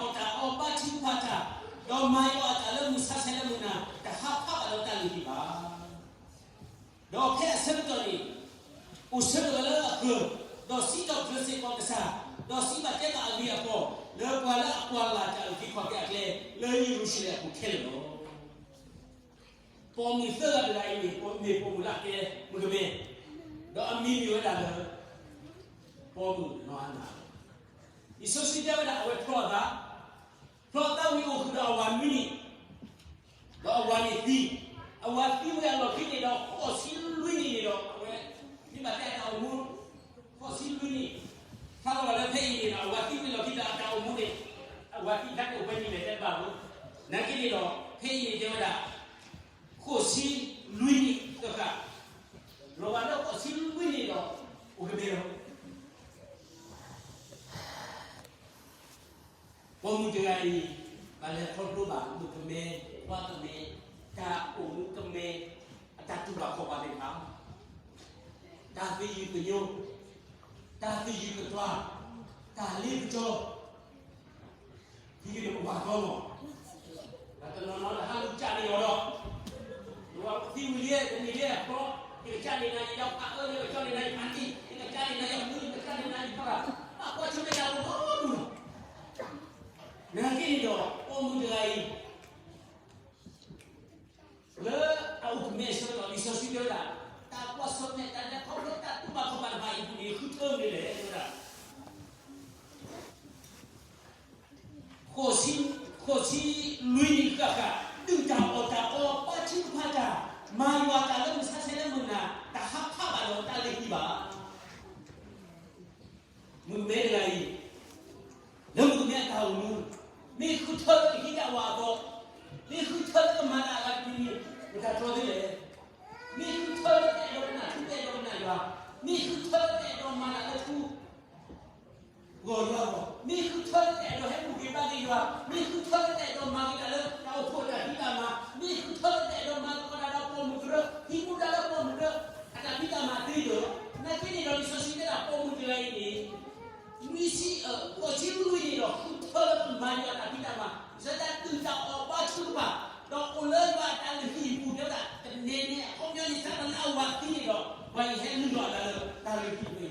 မၤယွၤအတၢ်လၢမုၢ်ဆါဆဲးလၢမုၢ်နၤ, တဟးဖးဘၣ်ဒီးတၢ်လုၢ်ဟံၣ်ဘၣ်. ဒီးဖဲအဆၢကတီၢ်န့ၣ်, အိၣ်ဆၢထၢၣ်လၢအဃၢၤ, ဒီးစံးထီၣ်ပတြၢၤစ့ၢ်ကီးကစၢ်, ဒီးစံးဘၣ်တဲဘၣ်အဂ့ၢ်အပီၢ်, လၢပှၤလၢအကွၢ်လၢ်တၢ်အုၣ်က့ၤခီၣ်က့ၤအကျဲ လၢယရူၤၡလ့ၣ်အပူၤခဲလၢာ်လီၤ. ပိာ်မုၣ်သၢဂၤတဂၤအံၤန့ၣ် မ့ၢ်ပိာ်မုၣ်လၢအကဲမုၣ်ကမဲ, ဒီးအမံၤမ့ၢ်ဝဲဒၣ်လၢ ပိာ်မုၣ်နီၢ်ဟၤနၤ. လံာ်စီဆှံတဲဝဲဒၣ်အဝဲဖျီအသး, ဖျီအသးဝံၤအိၣ်ဃုာ်ဒီးအဝၤနွံနံၣ်, ဒီးအဝၤန့ၣ်သံ, အဝၤသံဝံၤအလီၢ်ခံန့ၣ်ဒီး ဃိးဆံလွံၢ်နံၣ်န့ၣ်ဒီး အဝဲ မ့ၢ်ဘၣ်တဲအတၢ်အိၣ်မူ ဃိးဆံလွံၢ်နံၣ်, ဖးလီၤဂာ်လၢဖဲအံၤန့ၣ်ဒီး အဝၤသံဝံၤအလီၢ်ခံဒီးအတၢ်အိၣ်မူန့ၣ်, အဝၤသံတၢ်န့ၣ်အိၣ်ပှဲၤနံၣ်လဲၣ်တဲတဘၣ်ဘၣ်, နာ်က့န့ၣ်ဒီး ဖဲအံၤန့ၣ်တဲဝဲဒၣ် ဃိးဆံလွံၢ်နံၣ်ဃၣ်ဃၣ်, လီၤဂာ်လၢဃိးဆံလွံၢ်နံၣ်ဒီး အိၣ်ကမဲလီၤ. ပိာ်မုၣ်တဂၤအံၤ ဘၣ်လဲၤခီဖျိဘၣ်မုၣ်ကမဲ, ပှၤကမဲ, တၢ်အိၣ်မူကမဲ, အတၢ်တူၢ်ဘၣ်ခီၣ်ဘၣ်သ့ၣ်တဖၣ်, တၢ်သယုၢ်သညိ, တၢ်သယုၢ်သပှၢ်, တၢ်လ့ပစီ, ဟံးက့ၤန့ၣ်ပဝၤသီမီၢ်, တနီၤနီၤတဟးလူၤကၠးန့ၢ်အီၤဒီး, ယဝၤသံဝံၤလံ, တနံၤလံအဃီ, ယကစၢ်န့ၢ်နၤယယီဖးအၢ, ယကစၢ်န့ၢ်နၤယဖးတံၢ်, ယကစၢ်န့ၢ်နၤယမူ, ယကစၢ်န့ၢ်နၤယဖး, ဘၣ်ကွၢ်ဆၢၣ်မဲာ်တၢ်လီၤဘီဒူၣ်လီၤ. နာ်က့န့ၣ်ဒီး ပိာ်မုၣ်တဂၤအံၤ လၢအအိၣ်ကမဲအဆၢကတီၢ် လံာ်စီဆှံတဲဝဲဒၣ်, တၢ်ကွၢ်ဆၢၣ်မဲာ် တၢ်လဲၤခီဖျိတၢ်တူၢ်ဘၣ်ခီၣ်ဘၣ်တဖၣ်အံၤအပူၤန့ၣ် ဃုထၢမနုၤလဲၣ် တဲဝဲဒၣ်, ဃိးဆံ, ဃိးဆံလွံၢ်နံၣ်ဃၣ်ဃၣ်, ဒုၣ်တၢ်အီၣ်တၢ်အီ, ဘါထုကဖၣ်တၢ်, မၤယွၤတၢ်လၢမုၢ်ဆါဆဲးလၢမုၢ်နၤ, တဟးဖးဘၣ်ဒီးတၢ်လုၢ်ဟံၣ်ဘၣ်. မုၣ်ကမဲတဂၤအံၤ, လၢမုၣ်ကမဲအတၢ်အိၣ်မူ, မ့ၢ်ဃုထၢလၢကဟံးကဝၤအသီ, မ့ၢ်ဃုထၢလၢကမၤတၢ်အဂၤတမံၤမံၤ, မတၤတြီသ့လဲၣ်. မ့ၢ်ဃုထၢလၢကအဲၣ်ဒိးကနၣ်ထူ ကအဲၣ်ဒိးကနၣ်ယွၤ, မ့ၢ်ဃုထၢလၢကအဲၣ်ဒိးမၤတၢ်လၢထူ ဂီၤယွၤဂီၤ, မ့ၢ်ဃုထၢလၢကအဲၣ်ဒိးဟဲဘူၣ်က့ၤဘါက့ၤယွၤ, မ့ၢ်ဃုထၢလၢကအဲၣ်ဒိးမၤက့ၤတၢ်လၢတၢ်အိၣ်ဖှိၣ်တၢ်ဖံးတၢ်မၤ, မ့ၢ် ယဟဲနုာ်လီၤအသးလၢ တၢ်လုၢ်ဟံၣ်ပူၤလီၤ, တၢ်လုၢ်ဟံၣ်ပူၤလီၤ. အဝဲအံၤမ့ၢ်ပိာ်မုၣ်လၢအဖံးတၢ်မၤလီၤ. အဝဲအံၤမ့ၢ်ပိာ်မုၣ်လၢအပာ်ဆိလီၤ. ဘၣ်မနုၤလဲၣ်, လၢအကတၢၢ်မ့ၢ်တသ့န့ၣ်, သၢဆံဃိးန့ၣ်, ဖဲအကတီၢ်, ဖဲအဆၢကတီၢ်န့ၣ် အိၣ်ဆၢကတီၢ်ဝဲလၢအဃၢၤဒီးစံးထီၣ်ပတြၢၤစ့ၢ်ကီးကစၢ်, ဒီးစံးဘၣ်တဲဘၣ်အဂ့ၢ်အပီၢ် ဒီးပှၤလၢအကွၢ်လၢ်တၢ်အုၣ်က့ၤခီၣ်က့ၤခဲလၢာ် လၢယရူၤၡလ့ၣ်အပူၤခဲလၢာ်လီၤ. နမ့ၢ်ဖးဒၣ်အဖီခိၣ်ခံဆံယဲၢ်န့ၣ်, စီၤၡမူၤအ့လးအိၣ်န့ၣ် တုၤလၢပှၤဟဲစိာ်ဖိသၣ်ယ့ၣ်ၡူးဃိးနံၣ်အဒ့တဲာ်ဝံၤတဘျီဃီန့ၣ်ဒီးတဲဝဲဒၣ်, ကစၢ်ဧၢ, နမ့ၢ်ကိးက့ၤယၤကိးဂီၤ, ကစၢ်ဧၢ, နမ့ၢ်မၤသံအီၤထုးထီၣ်က့ၤယၤ, ထုးထီၣ်က့ၤယၤ, မုၢ်လံယတသံဘၣ်, ဒီးယက့ၤကိးက့ၤကစၢ်လၢယမဲာ်ချံလံ. လံာ်စီဆှံတဲဝဲဒၣ်, ဖဲဖိသၣ်ယ့ၣ်ၡူးအိၣ်ဖျဲၣ်ဃိးသီဝံၤအလီၢ်ခံ, ပှၤဟဲဆှၢလၢတၢ်လုၢ်ဟံၣ်ပူၤတဂၤန့ၣ်, ပိာ်မုၣ်တဂၤအံၤ အိၣ်ဝဲဒၣ်လၢတၢ်လုၢ်ဟံၣ်ဝဲန့ၣ်အပူၤ, ပှၤဟဲစိာ်ဝဲဒၣ်လၢတၢ်လုၢ်ဟံၣ်ပူၤဝဲန့ၣ်, စီၤၡမူၤအ့လးအိၣ်ထံၣ်ဒီးသူၣ်မံသးမုာ်, အဝဲထံၣ်ဝဲ, စီၤယဲဒၣ်, အဝဲထံၣ်ဝဲဒၣ်ဖိသၣ်ယ့ၣ်ၡူးပှၤဟဲစိာ်ဒီးအီၤ, ဘၣ်မနုၤဒ်ပှၤ, ဒ်တၢ်ဖီၣ်အလံာ်လၢဃိးသီန့ၣ် အဒ့မ့ၢ်တဲာ်န့ၣ် ဘၣ်ဘၣ်ဟဲစိာ်အီၤပှၤဟဲစိာ်အီၤ တုၤပိာ်မုၣ်တဂၤအံၤထံၣ်ဝဲတဘျီဃီန့ၣ်ဒီးတဲဝဲဒၣ်ဒ်လဲၣ်, စံးထီၣ်ပတြၢၤစ့ၢ်ကီးကစၢ်, ဒီးစံးဘၣ်တဲဘၣ်အဂ့ၢ်အပီၢ်လၢပှၤလၢအကွၢ်လၢ်က့ၤပှၤလၢ်, တၢ်အုၣ်က့ၤခီၣ်က့ၤအကျဲလၢယရူၤၡလ့ၣ်အပူၤခဲလၢာ်လီၤ. ပိာ်မုၣ်တဂၤအံၤ, ဃိးဆံလွံၢ်နံၣ်အိၣ်ကမဲ, ဘၣ်ဆၣ်သနာ်က့န့ၣ်ဒီး ခီဖျိလၢမ့ၢ်ပိာ်မုၣ်ကူၣ်သ့, ခီဖျိလၢမ့ၢ်ပိာ်မုၣ်လၢ ဃုထၢတၢ်လၢအဂ့ၤအဘၣ်အဃိသတးန့ၣ်ဒီး, ကစၢ်ယွၤဟ့ၣ်အီၤတၢ်ခွဲးတၢ်ယာ်လၢကထံၣ်ဘၣ် ယ့ၣ်ၡူးမ့ၣ်ၡံအၤလၢအမဲာ်ချံ, ဒီးထံၣ်ဝဲဝံၤတဘျီဃီဒီးစံးထီၣ်ပတြၢၤကစၢ်ယွၤ, ဒီးတဲဘၣ်ပှၤအဂီၢ် ဟဲတၢ်အုၣ်က့ၤခီၣ်က့ၤကစၢ်တဂၤကဟဲ, လၢယရူၤၡလ့ၣ်တဲဝဲဒၣ်ဒီးဖျၢၣ်ညါန့ၣ် တဲဘၣ်ဝဲခဲလၢာ်န့ၣ်လီၤ. ဒီပုၢ်ဝဲၢ်ခဲလၢာ်န့ၣ်, နတၢ်အိၣ်မူ, မ့ၢ်လီၤဂာ်ဒ်မုၣ်ကမဲတဂၤအသိး နကဃုထၢဝံၤလဲၣ် နကတဲအီၤပှၤအဂ့ၢ်ဧါ, နကတဲလီၤနကစၢ်အဂ့ၢ်ဧါ, နကတဲနတၢ်ကီတၢ်ခဲဧါ, နကတဲပှၤလၢအတၢ်အၢတၢ်သးတဂ့ၤတဝါ, ပိာ်မုၣ်တဂၤအံၤ ဃုထၢလၢ ကတဲဝဲဒၣ်တၢ်အုၣ်က့ၤခီၣ်က့ၤ, ပှၤလၢအတိာ်ကီၢ်ဝဲတဂၤဘၣ်တဂၤ, အဃိသတးန့ၣ်ဒီး, မ့ၢ်တၢ်ဆိၣ်ဂ့ၤထဲလဲၣ်, မ့ၢ်တၢ် လီၤသူၣ်ပိၢ်သးဝးထဲလဲၣ် ပိာ်မုၣ်ဖိသၢဖုလီၤ. အိၣ်ဒီးအဟံၣ်အဃီ, မုၣ်ကနီၤ, မုၣ်ကမဲ, သၢဂၤလၢာ်, သၢတူၢ်လၢာ်, သၢဖုလၢာ်, အပတီၢ်ဒ်လဲၣ်ဂ့ၤဒ်လဲၣ်ဂ့ၤဒီး လၢခံအိၣ်ဖျဲၣ်အကျါန့ၣ်ဒီး, မ့ၢ်ပိာ်မုၣ်သ့ၣ်တဖၣ်လၢ အဆီတလဲတၢ်စံၣ်စိၤတဲစိၤန့ၣ်လီၤ. မ့ၢ်ပိာ်မုၣ်သ့ၣ်တဖၣ်လၢ အကဲထီၣ်တၢ်ဆိၣ်ဂ့ၤဆိၣ်ဝါ လၢအကစၢ်ဒၣ်ဝဲအဂီၢ်, အဖိအဂီၢ်, အဒူအသဝီအဂီၢ်, အခိအဝ့ၢ်အဂီၢ်, အထံအကီၢ်အဂီၢ်, ဟီၣ်ခိၣ်ဒီတဘ့ၣ်အဂီၢ်န့ၣ်လီၤ. ယနာ်လၢမိၢ်လၢအဆ့ၣ်နီၤတဟါညါအံၤ ကမ့ၢ်မိၢ်ဒ်န့ၣ်အသိး, တဂၤဂၤန့ၣ်ဒီး, သၢဂၤတဂၤဂၤအကျါန့ၣ် ကမ့ၢ်ဒၣ်တၢ်မုာ်မုာ်ဆ့န့ၣ်လီၤ. အၤမ့ၣ်. နမ့မ့ၢ်မိၢ်လၢအအိၣ်ဒီးအဝၤန့ၣ်ဒီး, နကလီၤဂာ်ဒ် နီၢ်အ့လံၤစဘ့းအသိး သ့ဝဲဒၣ်န့ၣ်လီၤ. နမ့မ့ၢ်ဘၣ်ဖုပိာ်မုၣ်လၢအသးစၢ်မုၣ်ကနီၤဖိတၢ်လဲၣ်, နကဲထီၣ်ဒ်နီၢ်မၤရံအသိး သ့ဝဲဒၣ်န့ၣ်လီၤ. နမ့မ့ၢ်ဒၣ်က့ၤမိၢ်ကမဲ, နကဲထီၣ်ဒ်မိၢ်ယွၤနၤအသိး သ့ဝဲဒၣ်န့ၣ်လီၤ. ပိာ်မုၣ်လၢအကူၣ်တၢ်သ့န့ၣ် သူၣ်ထီၣ်အဟံၣ်န့ၣ်လီၤ. မ်ပိာ်မုၣ်ကူၣ်တၢ်သ့လၢအအါအါဂီၢ်ဂီၢ်တဖၣ်အံၤ, ဒီးပိာ်မုၣ်ကူၣ်တၢ်သ့လၢကဟဲဒီးအါအါဂီၢ်ဂီၢ်သ့ၣ်တဖၣ်အံၤ, ကဒိးဘၣ်တၢ်လၤကပီၤလၢကစၢ်ယွၤ, ကဒိးဘၣ်တၢ်လၤကပီၤလၢအဖိအဝၤ, ကဒိးဘၣ်တၢ်လၤကပီၤလၢခရံာ်အပူၤ, မ့ၢ်ယတၢ်ဆၢကလၢန့ၣ်လီၤ. အၤမ့ၣ်. ပဝဲဆိကမိၣ်သကိးဃီ, ယနၢ်ပၢၢ်လၢတၢ်အိၣ်ဖှိၣ်, တၢ်အိၣ်ဖှိၣ်မုၢ်ကျိၤဒီးတၢ်ရဲၣ်တၢ်ကျဲၤလၢကဘၣ်ထုကဖၣ်လၢ မိၢ်တဖၣ်အဂီၢ်, တၢ်ထုကဖၣ်လၢခံဂၤ, ဘၣ်ဆၣ်သနာ်က့န့ၣ်ဒီး ယအဲၣ်ဒိး challenge မိၢ်သ့ၣ်တဖၣ်ကိးဂၤဒဲးလၢအတီခိၣ်ရိၣ်မဲလၢတၢ်အိၣ်ဖှိၣ်အံၤအပူၤ, စးထီၣ်လၢ ပဟ့ၣ်မူဒါလၢသုကဘၣ်ခွဲးကျီတၢ်, သုကဘၣ်သ့တၢ်အါလီၢ်, သုကဘၣ်ထီၣ်သုမၤသ့ၣ်တဖၣ်န့ၣ်, ယအဲၣ်ဒိးလၢသုကဟဲလီၤလၢတၢ်မဲာ်ညါကိးဂၤဒဲး, မ့ၢ်ဒိးဟ့ၣ်လၤဟ့ၣ်ကပီၤသုလီၤ, ဒ်ပၢ်အသိး, ဒ်ဝၤအသိး, ဒ်ဖိမုၣ်အသိး, သုကြၢးဒီးပတၢ်စံးထီၣ်ပတြၢၤ, သုကြၢးဒီးပတၢ်စုမုၢ်စုဖိ, သုကြၢးဒီးပတၢ်ဟ့ၣ်လၤဟ့ၣ်ကပီၤန့ၣ်လီၤ. ဟဲလီၤလၢတၢ်မဲာ်ညါကိးဂၤဒဲးလီၤ. မိၢ်လၢတၢ်အိၣ်ဖှိၣ်ရိၣ်မဲ ပှၤလၢတၢ်အိၣ်ဖှိၣ်ရိၣ်မဲလၢတၢ်မဲာ်ညါန့ၣ်, ပှၤလၢတၢ်အိၣ်ဖှိၣ်ရိၣ်မဲ ပှၤလၢတၢ်အိၣ်ဖှိၣ်ရိၣ်မဲ မိၢ်ကိးဂၤဒဲးလီၤ. မိၢ်ဧၢ, မိၢ်လဲၤထီၣ်ယုၢ်, ပှၤလဲၤထီၣ်လံ, လဲၤထီၣ်, လဲၤထီၣ်, လဲၤထီၣ်, မိၢ်, မိၢ်လဲၤထီၣ်, မိၢ်လဲၤ, မိၢ်ယံၤ,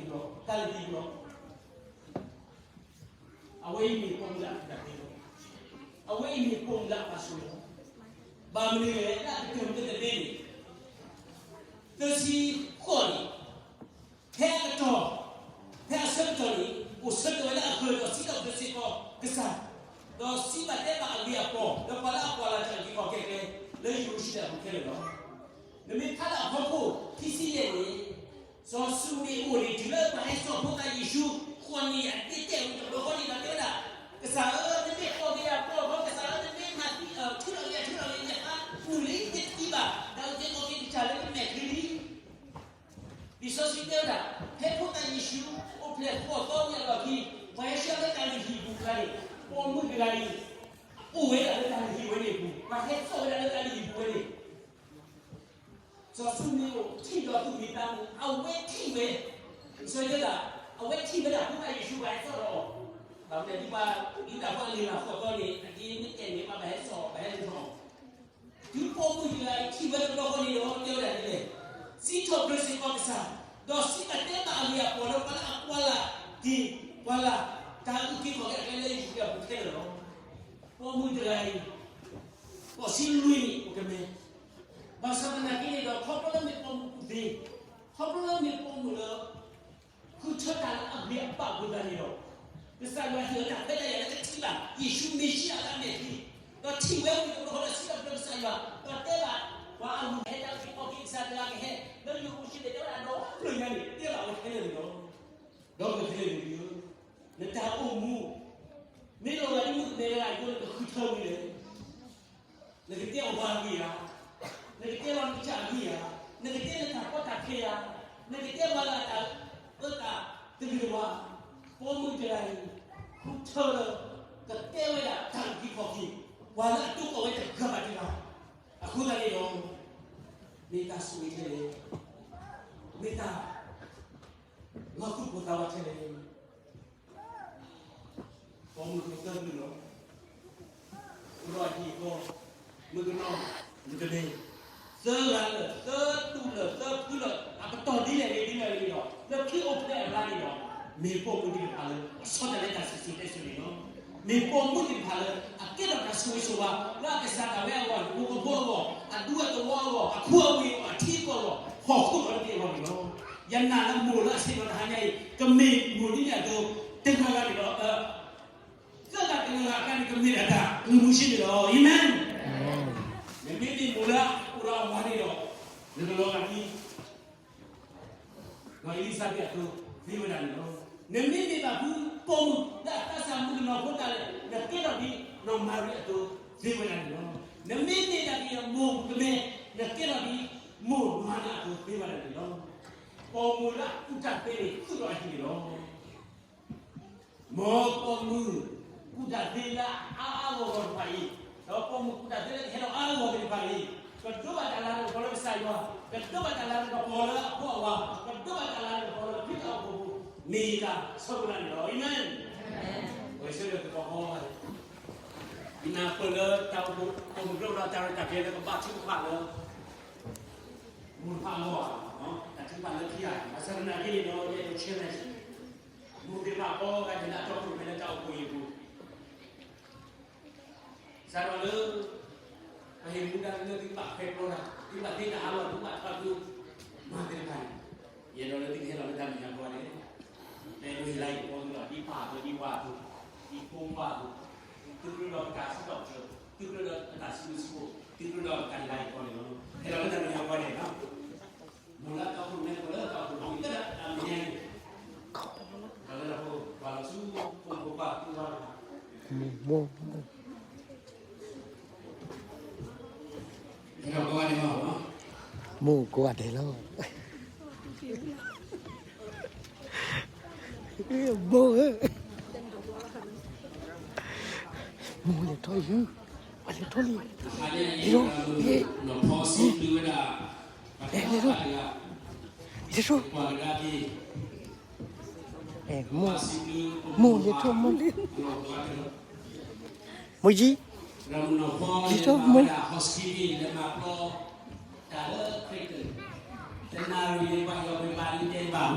လဲၤထီၣ်, မိၢ် နၣ်ရံၣ်န့ၣ် ပှၤဟ့ၣ်အီၤပှၤဘၣ်လံတဲတဘၣ်ဘၣ်,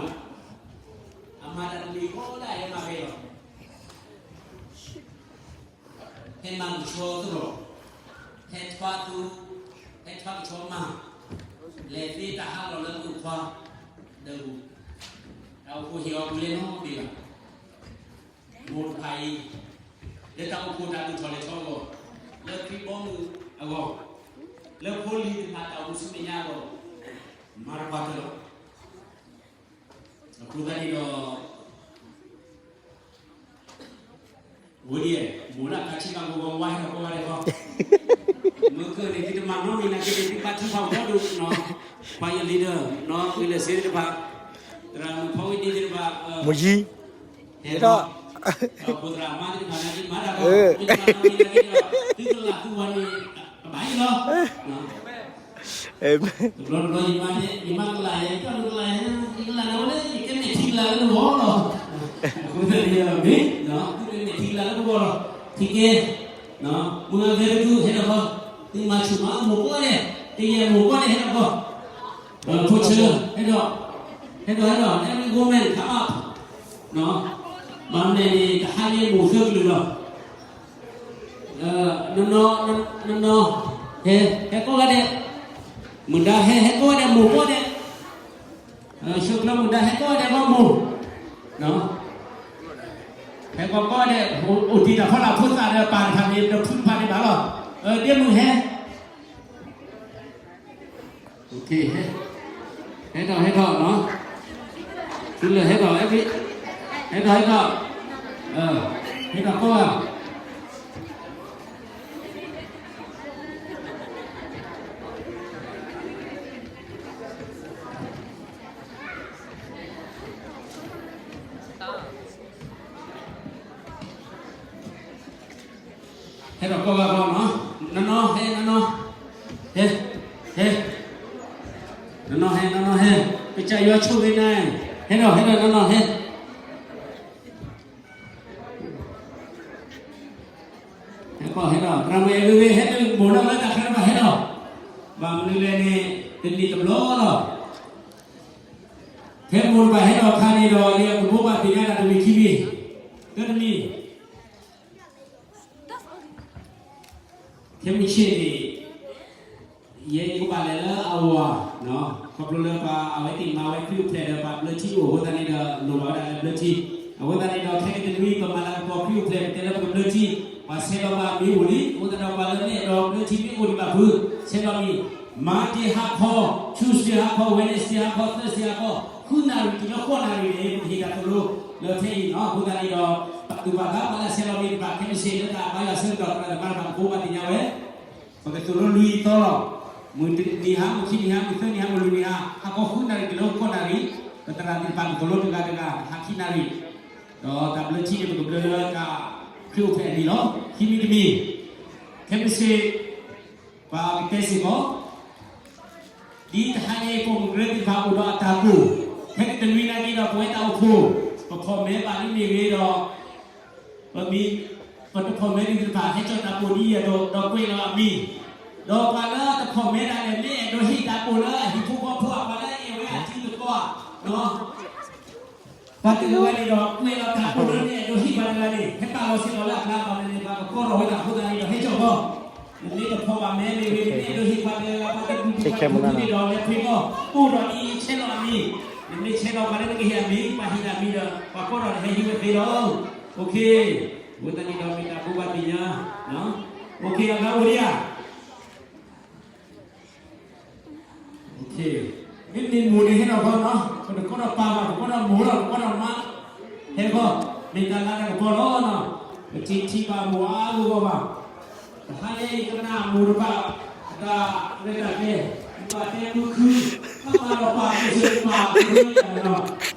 အမၤတၢ်တမံၤဃီဒၣ်ဟဲမၤဖဲလီၤ. ဟဲမၤကဆှီသရိာ်, ဟဲထွါသူ, ဟဲထွါကဆှီမၤ, လဲၤသ့တၢ်ဟးလီၤလၢမုၢ်ခွါ, ဒီး, တၢ်အိၣ်ဖှိၣ်ဟ့ၣ်အီၤပူၤလဲၤနီတဘ့ၣ်ဘၣ်. မိၢ်တဖၣ်အံၤ, လၢတၢ်အိၣ်ဖှိၣ်တၢ်ဒိၣ်ထီၣ်လဲၤထီအဂီၢ်, လၢခရံာ်ဘီမုၢ်အဂီၢ်, လၢဖိလံၤတဖၣ်တၢ်အိၣ်မူဆူမဲာ်ညါအဂီၢ်, မၤတပှၢ်တၢၢ်လီၤ. အဃိသတးန့ၣ်ဒီး ဝဲဒ်, မိၢ်လၢအခါဆံးဘၣ်မိၢ်ဂီၤဝါဟဲဒီးကိးဂၤဒဲးဃီ, မ့ၢ်ကန့ၣ် သုတမၤနီတမံၤနာ်က့န့ၣ် သုဘါထုကဖၣ်အိၣ်ဒီဒူၣ်နီၤ, ပှၤယလံၤဒီး, နီၤ သုလဲၤစ့သ့ၣ်တဖၣ်, သရၣ်မုၣ်ဖီဝ့ဒ့သ့ၣ်တဖၣ်, မုၢ်ယံၤ, ဟဲဒီး, ဖိသရၣ်မါသ့ၣ်တဖၣ်နာ်က့မၤတၢ်ဒီး, သုတမၤနီတမံၤနာ်က့ဒီး, သုကလၢ်သုဝၤန့ၣ်, ကဘၣ်အံၤလီၤ. တဘျီတဘျီ ယမၤကလၢ်ယဲ ယကလၢ်လၢဝဲလၢ ယကမဲာ်ထံကလၢ်လၢနဂီၢ်လီၤ. အဃိသတးန့ၣ်မ့ၢ်, သုကမဲာ်ထံကလၢ်လၢပဂီၢ်လီၤ. ထံကဲ, မုၢ်ဂၤဂဲၤတဒု ဟဲဒီးဘီ, သုမၤဆူၣ်မၤမိၢ်ကွၢ်န့ၣ်, တယဲၢ်မိၢ်ကွၢ်န့ၣ် ဟဲဒီးဘီ, ဖိဆၢ, ဟဲဒီး, ဟဲဒီး ဟဲဒီး every woman come up, ဘၣ်မနုၤန့ၣ် တဟါန့ၣ်မိၢ်သၢကလုာ်လီၤ. နီၢ်နီၢ်, ဟဲ, ဟဲကိးဂၤဒဲး, မုၢ်ဒါဟဲ, ဟဲကိးဂၤဒဲး မိၢ်ကိးဂၤဒဲး, ဆၢကျၢၤမုၢ်ဒါဟဲကိးဂၤဒဲးဘၣ်မိၢ်, ဟဲကိးကိးဂၤဒဲး, အိၣ်တ့ၢ်တၢ်ဖီလာ်ဖိသၣ်ဒီးပၢ်တဖၣ်န့ၣ် ဒီးဖုတဖၣ်န့ၣ်ဘၣ်လီၤ. ဒ့မုၢ်ဟဲ ဟဲထီၣ် ဟဲထီၣ်, သုလၢဟဲထီၣ်, ဟဲထီၣ်, ဟဲထီၣ်, ဟဲထီၣ်ကိးဂၤ ဟဲထီၣ်ကိးဂၤဘၣ်နီၤ, နီၢ်နီၢ်ဟဲ, နီၢ်နီၢ်, ဟဲ, ဟဲ, နီၢ်နီၢ်ဟဲ, နီၢ်နီၢ်ဟဲ, ကစၢ်ယွၤဆိၣ်ဂ့ၤနၤ, ဟဲထီၣ် ဟဲထီၣ် နီၢ်နီၢ်ဟဲ ဟဲထီၣ် ဟဲထီၣ်, သရၣ်မုၣ်အဲၣ်ဂ့ၤဂ့ၤ ဟဲတုၤမိၢ်နီၢ်လၢတၢ်ခါန့ၣ်ဘၣ်ဟဲထီၣ်, ဘၣ်မနုၤလဲၣ်န့ၣ် တနံၣ်တဘျီလီၤ. ဖဲမိၢ်တဖၣ်ဟဲထီၣ်အခါန့ၣ်ဒီး ယကဘိးဘၣ်သ့ၣ်ညါတၢ်တမံၤခံမံၤ, တၢတမံၤ ခဲမုၢ်ဆ့ၣ်န့ၣ် ယဲယကဘၣ်လဲၤလၢအဝၤ, ခီဖျိလၢပှၤအဝဲသ့ၣ်မၤဝဲခရံာ်အိၣ်ဖျဲၣ်ဒီးပှၤဘျၢထံအိၣ်အဃိသတးန့ၣ်ဒီး လိၣ်ဘၣ်ဝဲဒၣ်လၢဘျၢထံ, အဃိသတးန့ၣ်ဒီး ခဲကတနွံ ပမၤလၤကပီၤခရံာ်အိၣ်ဖျဲၣ် ပတဲလၢပကဘျၢထံ, ပှၤဆဲးလီၤဘၣ်မ့ၢ်အိၣ်လံ, အဃိသတးဒီးပှၤလၢမ့ၢ်အဲၣ်ဒိးဘျၢထံမ့ၢ်အိၣ်ဒံးဘၣ်ဖု, ဆဲးလီၤမံၤ, Monday ဟါခီ, Tuesday ဟါခီ, Wednesday ဟါခီ, Thursday ဟါခီ, ဃုနၣ်ရံၣ်တုၤလၢဃိးနၣ်ရံၣ်န့ၣ် ပကဟ့ၣ်တၢ်သိၣ်လိလၢထဲအံၤနီၤ, အဃိသတးန့ၣ်ဒီး ပာ်သူၣ်ပာ်သး ပှၤလၢအဆဲးလီၤမံၤတဖၣ် ခဲမုၢ်ဆ့ၣ်လၢတၢ်ဘါယွၤဆၢကတီၢ် သရၣ်သမါတဖၣ်ကဘိးဘၣ်သ့ၣ်ညါဝဲ, ပကသိၣ်လိလွံၢ်သီလီၤ. မုၢ်နံၤဟါ, မုၢ်ခံနံၤဟါ, မုၢ်သၢနံၤဟါ, မုၢ်လွံၢ်နံၤဟါ, ဟါခီဃုနၣ်ရံၣ်တုၤလၢဃိးနၣ်ရံၣ်, ပသရၣ်သ့ၣ်တဖၣ်ကသိၣ်လိတဂၤတဂၤ ဟါခံနၣ်ရံၣ်, ဒီးတၢ်ဘျၢထံန့ၣ် ပကဘျၢလၢတၢ်ခရံာ်အိၣ်ဖျဲၣ်အမံၤလီၤ. ခံမံၤတမံၤ, ခဲမုၢ်ဆ့ၣ် ပကတဲစ့ၢ်ကီး ဒ်တဟါညါအံၤပိာ်မုၣ်ကရၢသ့ၣ်တဖၣ်အိၣ်ဒီးအတၢ်ကိၢ်, ခဲကတနွံနာ်က့ဒီး ပဝဲတၢ်အိၣ်ဖှိၣ်, ပဖီၣ်မဲဘၣ်လံမ့ၢ်ဂ့ၤဒီး, ပမ့ၢ်, ပတဖီၣ်မဲဒံးသ့ၣ်တဖၣ် ဟဲကၠီၣ်တၢ်ကိၢ်ဒ်ယဲၢ်ဒီး ဒီးကွဲးလီၤအမံၤ, ဒီးပှၤလၢတဖီၣ်မဲဒၣ်လဲာ် မ့ၢ်အဲၣ်ဒိးဟ့ၣ်တၢ်ကိၢ်လၢအဟံၣ်ဖိဃီဖိ ပှၤလၢအဲၣ်ဝဲအထံအကီၢ်ဧါ, ပှၤတဂၤဝဲန့ၣ်ဒီး ကွဲးလီၤတၢ်ကိၢ်လၢမ့ၢ်အဲၣ်ဒိးဟ့ၣ်ပှၤတဂၤန့ၣ် ဟဲပာ်လီၤစ့ၢ်ကီးလၢအကျါဘၣ်န့ၣ် ပှၤကကိးထီၣ်ဝဲဒၣ်အဃိသတးန့ၣ်ဒီး ဟဲကၠီၣ်ဘီ, နမ့ၢ်တဖီၣ်ဘၣ်မဲမ့ၢ်ဂ့ၤ နမ့ၢ်အဲၣ်ဒိးဟ့ၣ်ပှၤတဂၤ ပှၤတဒူၣ်ဒူၣ်ပှၤတဒူၣ်န့ၣ်ဒီး လဲၤဖံးဘီ, အိၣ်ဒီးအံၤဆဲးလီၤအမံၤ, နမ့ၢ်ဆဲးလီၤပှၤလၢနကဟ့ၣ်အမံၤ ပှၤဟ့ၣ်ဒၣ်မံၤဒီး ပှၤကိးထီၣ်ဒီးဟဲဟံးဝဲသ့လီၤ. အဃိသတးန့ၣ်ဒီး မ့ၢ်တၢ်ဘိးဘၣ်သ့ၣ်ညါ, အဂၤအိၣ်ဒံးဧါ မ့မ့ၢ်မိၢ်န့ၣ်ဟဲထီၣ်ခီနီၤ, ပတကိးထီၣ်ပၢ်ဘၣ်, ပကိးထီၣ်မိၢ်လီၤ, ပကိးထီၣ်မါ, ဟဲခီ, မ့ၢ်တၢ်လၤတၢ်ကပီၤလီၤနီၤ, ပထံၣ်ထံၣ်ဘၣ်မိၢ်အါဂီၢ်ဂီၢ်ဘၣ်, တဟါညါအံၤကနၣ်မိၢ်တဖၣ်, အတၢ်ရဲၣ်တၢ်ကျဲၤ, ပှၤတဲမုၢ်ခု, ခီမၤဒီးပှၤကစၢၢ်ပှၤကရၢယၤနီၤ,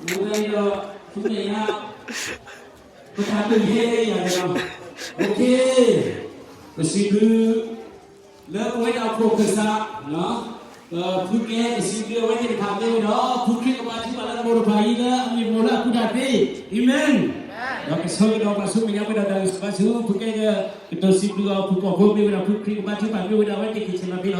မိၢ်တၢ်အံၤဒီး, ဆူမဲာ်ညါ ပတၢ်ဒုးဟဲယၤနီၤ, ပစံးဘျုး လၢပဝဲဒၣ်အဖိၣ်ခၢၣ်စး, ဖုကဲ ပစံးဘျုးအဝဲသ့ၣ်တဖၣ်မ့ၢ်ဝဲဒီး ဖုခရံာ်ကဘၣ်ထုကဖၣ်လၢမိၢ်တဖၣ်အံၤလၢအမ့ၢ်မိၢ်လၢအကူၣ်တၢ်သ့, အၤမ့ၣ်, ဒီးကဆၢကတီၢ်ပှၤဆူမဲာ်ညါပှဲၤဒီးတၢ်ဂံၢ်စၢ်ဘါဆူ ဖုကဲ ကတိၤစံးဘျုးအီၤ ဖုကိာ်ဖိမ့ၢ်ဝဲဒီး ဖုခရံာ်ကဘၣ်ထုကဖၣ်မ့ၢ်ဝဲဒီး အဝဲသ့ၣ်က့ၤဆ့ၣ်နီၤသ့လီၤ.